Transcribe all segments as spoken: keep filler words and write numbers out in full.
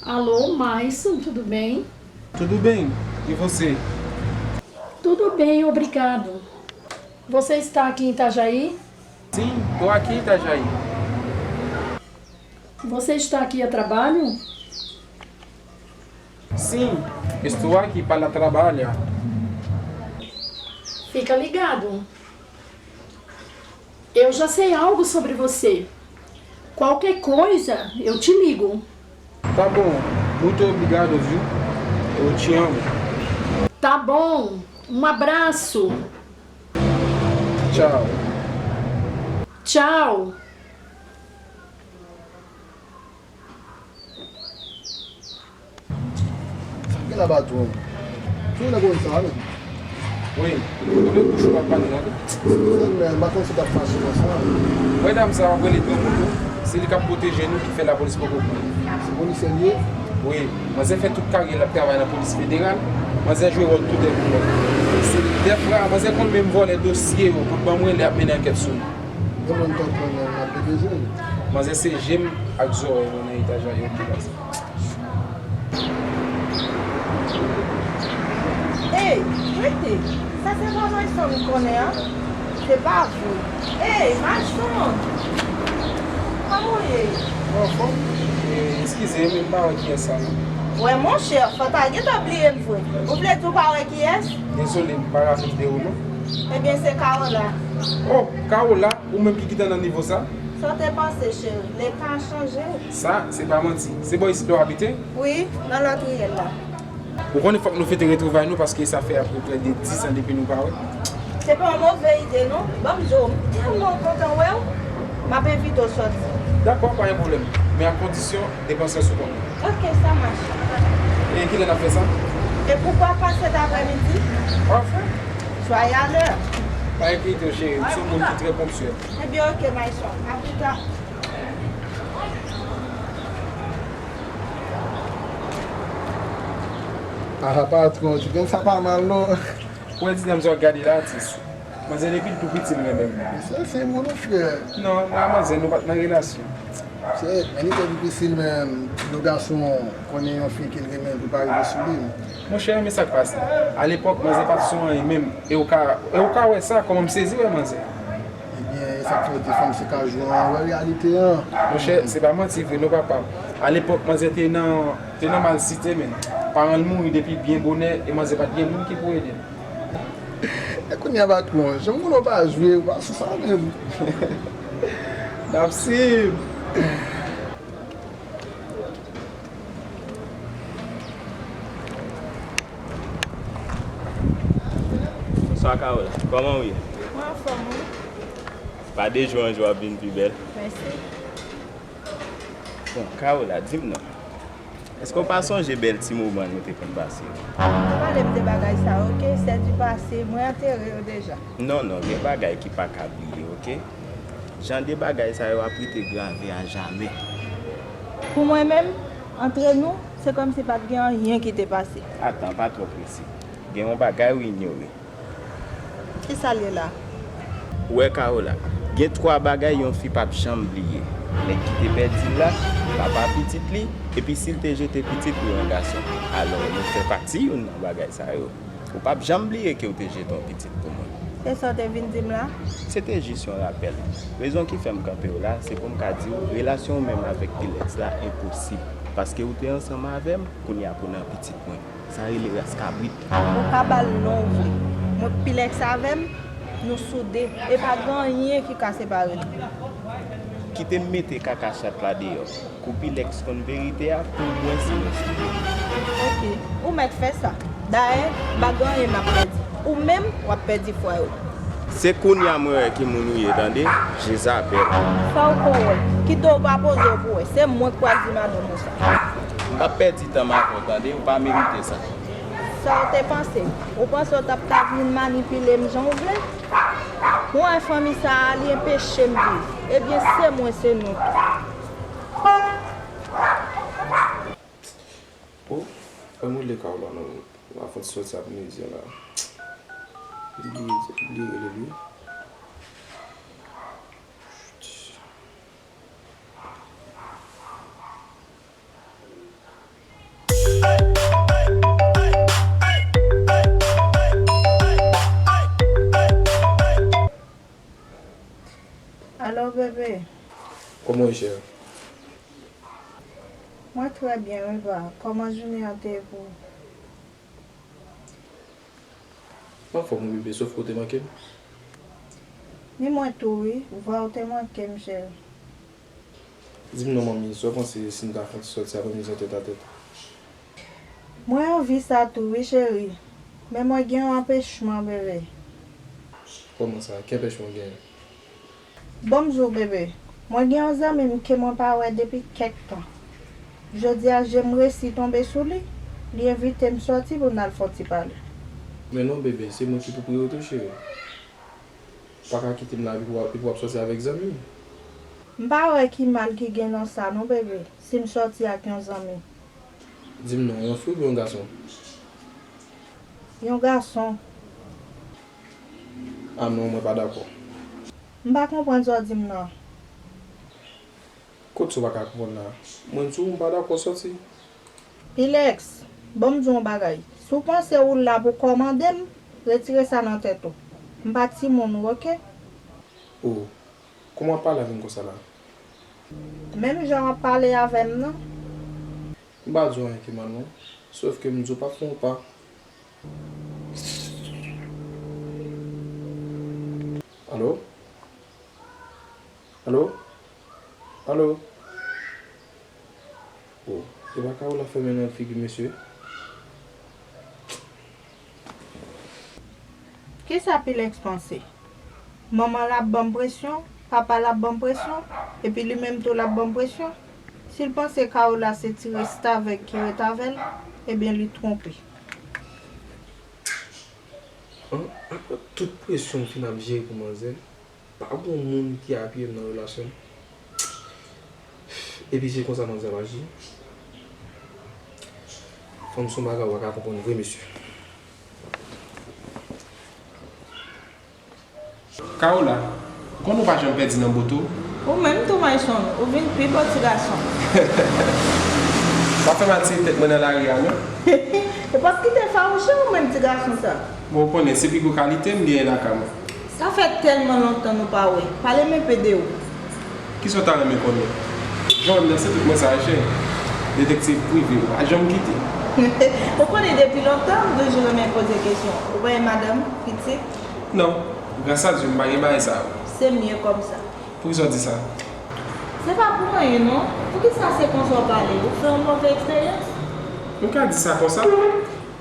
Alô, Maison, tudo bem? Tudo bem. E você? Tudo bem, obrigado. Você está aqui em Itajaí? Sim, tô aqui em Itajaí. Você está aqui a trabalho? Sim, estou aqui para trabalhar. Fica ligado. Eu já sei algo sobre você. Qualquer coisa, eu te ligo. Tá bom. Muito obrigado, viu? Eu te amo. Tá bom. Um abraço. Tchau. Tchau. Sa k gen la, patwon? Ki w nan konn sa menm? Wi, ou konnen bouch ou pa pale non. Eskize m, men m pa konn si w t ap fache konsa. Wè dam sa w ap rele Granmoun yo, se li k ap pwoteje nou ki fè lapolis poko pran l. Se polisye l ye? Wi, manzè fè tout karyè l ap travay nan polis federal, manzè jwe wòl tou dè koulè. Se dèfwa manzè konn menm vòlè dosye yo pou l ban mwen lè y ap mennen ankèt sou nou. Gen moun k ap pran nan, nan pwoteje l. Manzè se je m ak zòrèy mwen nan Itajaí yo ki la sa. Ey, rete! Sa se pa Mayson m konnen an? Se pa vre. Ey, Mayson! Kòman w ye? Mwen anfòm. E, eskize, men m pa wè kiyès sa non. Wè monchè, fò w ta gentan bliye m vre. Ou vle di w pa wè kiyès? Dezole, m pa raple m de ou non. Ebyen, se Kawola. Oh, Kawola, ou menm ki kite nan nivo sa? Sa w te panse, cheri? Leta chanje. Sa, se pa manti. Se bò isit la w abite? Wi, nan lòt riyèl la. Ou konnen fòk nou fete retwouvay nou paske sa fè apeprè de dis an depi nou pa wè. Se pa yon move ide non. Ban m di w, m tèlman kontan wè w. M ap envite w sòti. Dakò, pa gen pwoblèm. Men a kondisyon depanse sou kont mwen. Ok, sa mache. E kilè n ap fè sa? E poukwa pa sèt aprèmidi? Pafè. Soyez à l'heure. Pa enkyete w, cheri. M se yon moun ki trè ponktyèl. Ebyen, ok, Mayson. A pli ta. Ah, patwon, ti grenn sa pa mal non. Ou wè ti dam sa w ap gade la, atis. Manzè depi l tou piti l renmen m. Mesye, se moun ou frè? Non, mwen ak manzè nou pa t nan relasyon. Se, men li te difisil, men nou gason konnen yon fi ke l renmen pou pa rive sou li. Monchè, men sa k pase. Alepòk, manzè pa t sou anyen menm. E ou ka, e ou ka wè sa, kòman m sezi wè manzè. Ebyen, e sa k fè w di fanm se kajou an, wè reyalite an. Monchè, se pa manti vre non, papa. Alepòk, manzè te nan, te nan malsite, men paran l mouri depi byen bonè, e manzè pa t gen moun ki pou ede l. E kounye a, patwon, jan m konnen w pa jwe, w pa sou sa menm. N ap siv. Bonswa, Kawola. Kòman w ye? Mwen anfòm, wi. Pa de jou an jou w ap vin pi bèl. Mèsi. Bon, Kawola, di m non. Èske w pa sonje bèl ti moman nou te konn pase yo? Pa pale m de bagay sa yo, ok? C'est du passé. Mwen antere yo deja. Non, non, gen bagay ki pa ka bliye, ok? Jan de bagay sa yo ap rete grave a jamè. Pou mwen menm, antre nou, se kòmsi pa t gen anyen ki te pase. Atan, pa twò prese. Gen yon bagay w inyore. Kisa l ye la? Ou wè, Kawola, gen twa bagay yon fi p ap janm bliye. Nèg ki te pèdi l la, papa pitit li, epi si l te jete pitit pou yon gason. Alò, nou fè pati youn nan bagay sa yo. Ou p ap janm bliye ke w te jete yon pitit pou mwen. Se sa w te vin di m la? Se te jis yon rapèl. Rezon ki fè m kanpe w la, se pou m ka di w, relasyon w menm avèk Pilex la enposib. Paske ou te ansanm avè m, kounye a pou nan pitit mwen. Sa rele ras kabrit. Ou ka ba l non w vle. Mwen, Pilex avè m, nou soude. E pa gen anyen ki ka separe nou. Kite m mete kaka chat la deyò. Kou Pilex konn verite a, pou mwen se yon sou. Ok, ou mèt fè sa. Dayè, m pa gen anyen m ap pèdi. Ou menm, w ap pèdi fwaye w. Se kounye a mwen wè ki moun ou ye, tande? Jezabèl. Sa w ko wè? Kite w pa poze w pou wè. Se mwen k pral di madanm ou sa. M p ap pèdi tan m avè w, tande? Ou pa merite sa. Sa w te panse? Ou panse w t ap ka vin manipile m jan w vle? Mwen wè fanmi sa a, li enpeche m viv. Ebyen, se mwen, se nou tou. Oh, fò m rele Kaola non. L ap fè ti sòti apremidi a la. Li bliye, li bliye rele l wi. Alo, bebe. Kòman w ye, cheri? Mwen trè byen, wi, pa. Kòman jounen an te ye pou ou? M anfòm, wi, bebe, sòf ke w te manke m. Ni mwen tou, wi. Vwa w te manke m, cheri. Di m non, manmi, sa w panse si n ta fè yon ti sòti apremidi an tèt a tèt? Mwen anvi sa tou, wi, cheri. Men mwen gen yon anpechman, bebe. Kòman sa? Ki anpechman w genyen? Ban m di w, bebe, mwen gen yon zanmi m ke mwen pa wè depi kèk tan. Jodi a, je m resi tonbe sou li, li envite m sòti pou n al fè yon ti pale. Men non, bebe, se mwen ki pou priye w tou, cheri. Ou pa ka kite m la epi w ap, epi w ap sòti avèk zanmi m. M pa wè ki mal ki gen nan sa non, bebe, si m sòti ak yon zanmi. Di m non, yon fi oubyen yon gason? Yon gason. Ah non, mwen pa dakò. M pa konprann sa w di m nan. Kot sa w pa ka konprann la? Mwen di w m pa dakò sòti. Pilex, ban m di w yon bagay. Si w panse ou la pou kòmande m, retire sa nan tèt ou. M pa timoun ou, oke? Oh, kòman w ap pale avè m konsa la? Menm jan w ap pale avè m nan. M pa di w anyen ki mal non. Sòf ke m di w pa fè yon pa. Alo? Alo? Alo? Oh, se pa Kaola fèmen nan figi mesye? Kisa Pilex panse? Manman l ap ban m presyon, papa l ap ban m presyon, epi li menm tou l ap ban m presyon. Si l panse Kaola se ti restavèk ki ret avè l, ebyen li twonpe. An, apre tout presyon m fin ap jere pou manzè, pa gon moun ki apiye m nan relasyon m. Epi se konsa manzè ap aji. Fanm se yon bagay ou pa ka konprann vre, mesye. Kaola, ou konn ou pa janm pèdi nan bote w? Ou menm tou, Mayson, ou vin pi bo ti gason. W ap fè m al tiye tèt mwen nan lari a, non? E p ap kite fawouche ou menm ti gason sa. Bon, ou konnen, se pi gwo kalite m genyen lakay mwen. Sa fè tèlman lontan nou pa wè. Pale m enpe de ou. Kisa w ta renmen konnen? Jan w nan se tout mwen sa, cheri. Detektiv prive, ou pa janm kite. Ou konnen depi lontan, m toujou renmen poze kesyon. Ou pa gen madanm, pitit? Non. Gras a Dye, m pa gen bagay sa yo. Se mye kòmsa. Poukisa w di sa? Se pa pou anyen, non. Poukisa se konsa w pale? Ou fè yon move eksperyans? M ka di sa konsa?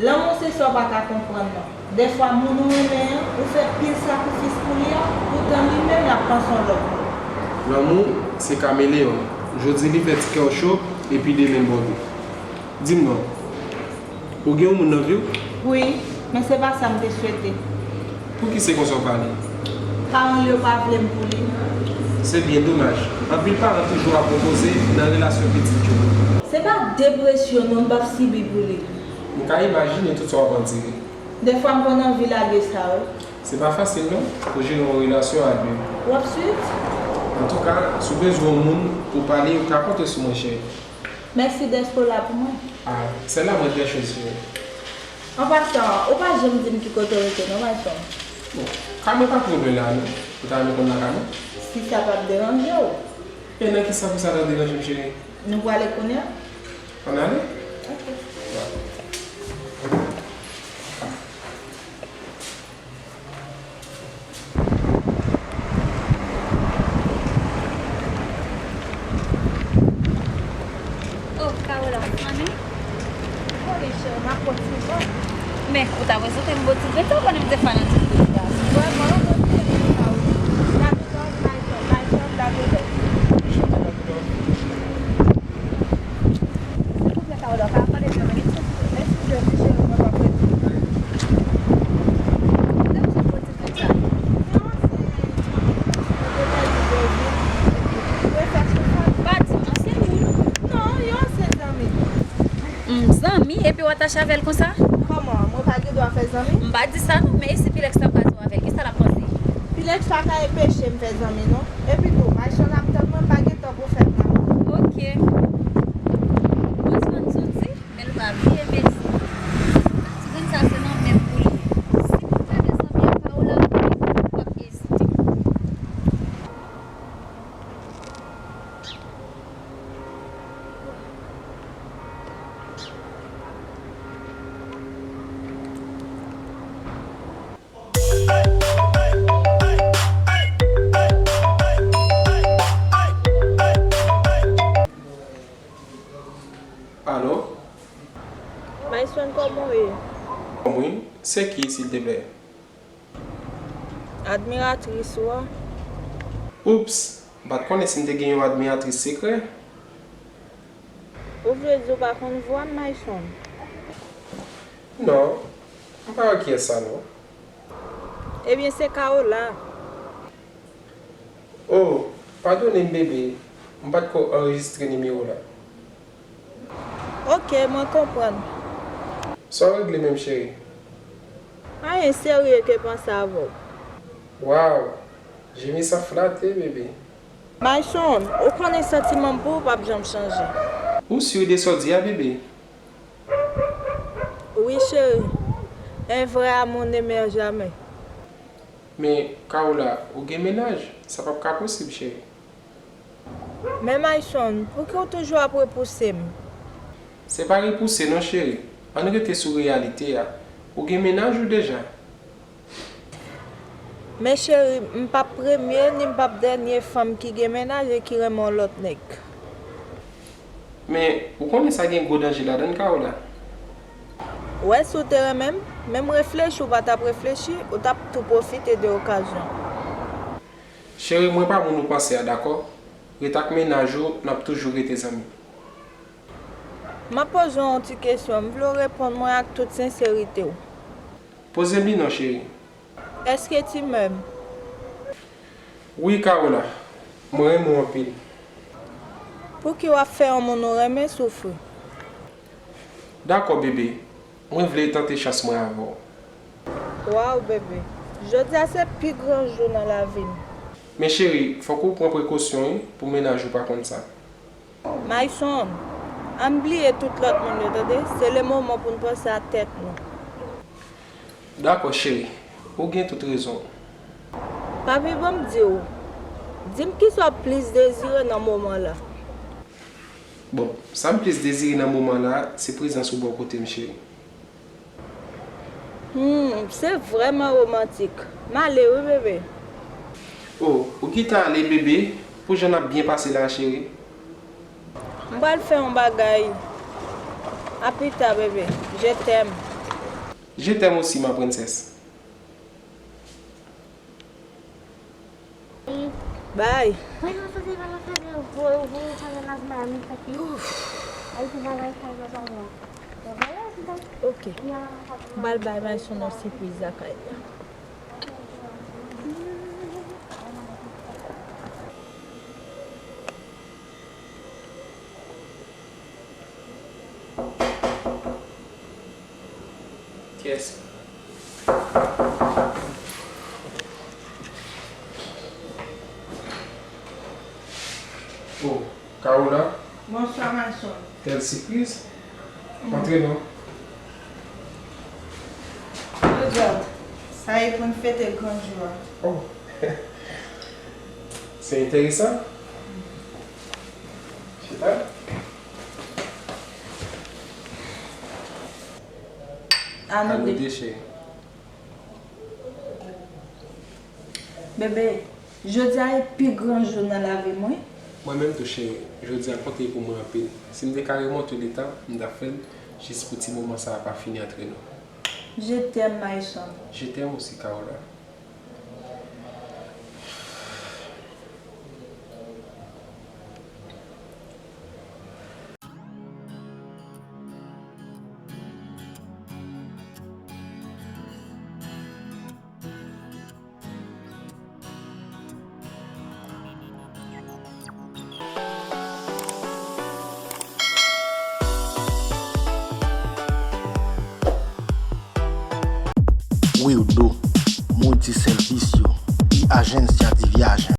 Lanmou se sa w pa ka konprann nan. Dèfwa moun ou renmen an, ou fè pil sakrifis pou li a, poutan li menm l ap panse yon lòt moun. Lanmou se kameleyon. Jodi li fè ti kè w cho, epi demen l bòde. Di m non, ou gen yon moun nan vi w? Wi, men se pa sa m te swete. Pouki se konsa w pale? Paran l yo pa vle m pou li. Se byen domaj. Anpil paran toujou ap opoze nan relasyon pitit yo. Se pa depresyon non m p ap sibi pou li. M ka imajine tout sa w ap andire. Dèfwa m konn anvi lage sa, wi. Se pa fasil non, pou jere yon relasyon a de. W ap swiv? Antouka, si w bezwen yon moun pou pale, ou ka konte sou mwen, cheri. Mèsi dèske w la pou mwen. Ah, sèlman mwen trè cheri. An pasan, ou pa janm di m ki kote w rete non, Mayson. Bon, kay mwen pa twò lwen la non. Ou ta renmen konn lakay mwen? Si sa p ap deranje w. E nan kisa pou sa ta deranje m, cheri? Nou prale kounye a? Ann ale? Ok. Bon. Bon ti grenn. Men, ou ta prezante m bon ti grenn sa, ou konnen m se fanatik Britney Spears. Vrèman, bon ti grenn sa, wi. Lage dòmi, Mayson, Mayson, lage dòmi. Silvouplè, Carole, ou ka mande dòmi, silvouplè, silvouplè, cheri, mwen pa prete. Lè m sot bon ti grenn sa. Mwen pa di m ansyen moun. Non, yon ansyen zanmi. M zanmi, epi w atache avè l konsa? Kòman? Mwen pa gen dwa fè zanmi? M pa di sa non, men e si Pilex ta kwaze w avè l, kisa l ap panse? Pilex pa ka enpeche m fè zanmi non. Epi tou, Mayson ap tann mwen, m pa gen tan pou fè plan. Ok. Bon, si w di, men l pa vle, mèsi. Ti grenn sa se nan men m pou l ye. Si pou fè de zanmi ak Paola, m p ap ezite. Alo? Mayson, kòman w ye? Kòm wi, se ki, silteplè? Admiratris ou a. Oups, m pa t konnen si m te gen yon admiratris sekrè. Ou vle di w pa konn vwa m, Mayson? Non, m pa wè kiyès sa non. Ebyen, se Carola. Oh, padone m, bebe. M pa t ko anrejistre nimewo la. Ok, mwen konprann. Sa w regle menm, cheri? Anyen serye ke panse avè w. Waw, je me sens flatté, bebe. Mayson, ou konnen santiman m pou ou p ap janm chanje. Ou si de sa w di a, bebe? Wi, cheri. Un vrai amour ne meurt jamais. Men, Carola, ou gen mennaj, sa p ap ka posib, cheri. Men Mayson, pouki w toujou ap repouse m? Se pa repouse non, cheri. Ann rete sou reyalite a. Ou gen mennaj ou deja. Men cheri, m p ap premye, ni m p ap dènye fanm ki gen mennaj e ki renmen yon lòt nèg. Men, ou konnen sa gen gwo danje ladan l, Carola. W wè si w te renmen m, menm reflechi w pa t ap reflechi, ou t ap tou pwofite de okazyon. Cheri, mwen pa moun ou panse a, dakò? Ret ak mennaj ou, n ap toujou rete zanmi. M ap poze w yon ti kesyon, m vle w reponn mwen ak tout senserite w. Poze m li non, cheri. Èske tu m'aimes? Wi, Carola, mwen renmen w anpil. Pouki w ap fè yon moun ou renmen soufri? Dakò, bebe, mwen vle tante chans mwen avè w. Waw, bebe, jodi a se pi gran jou nan lavi m. Men cheri, fòk ou pran prekosyon wi, pou mennaj ou pa konn sa. Mayson, ann bliye tout lòt moun yo, tande? Se le moman pou n panse a tèt nou. Dakò, cheri. Ou gen tout rezon. Papi, ban m di w. Di m kisa w plis dezire nan moman la. Bon, sa m plis dezire nan moman la, se prezans ou bò kote m, cheri. Hmm, se vrèman womantik. M ale wi, bebe. Oh, ou kite ale, bebe, pou jan n ap byen pase la, cheri. M pral fè yon bagay. A pita, bebe. Je t'aime. Je t'aime aussi, ma princesse. Bye. Ok. M pral bay Mayson yon sipriz lakay li. Kiyès? Oh, Carola? Bonswa, Mayson. Kèl sipriz! Antre non. Regarde, sa e pou n fete gran jou a. Oh! Se enteresan. Chita. Anou de. Anou de, cheri. Bebe, jodi a e pi gran jou nan lavi m, wi. Mwen menm tou, cheri. Jodi a konte pou mwen anpil. Si m te ka remonte letan, m t ap fè l. Jis pou ti moman sa a pa fini antre nou. Je t'aime, Maïchon. Je t'aime aussi, Carola. Wildo, Multiservicio y Agencia de Viaje.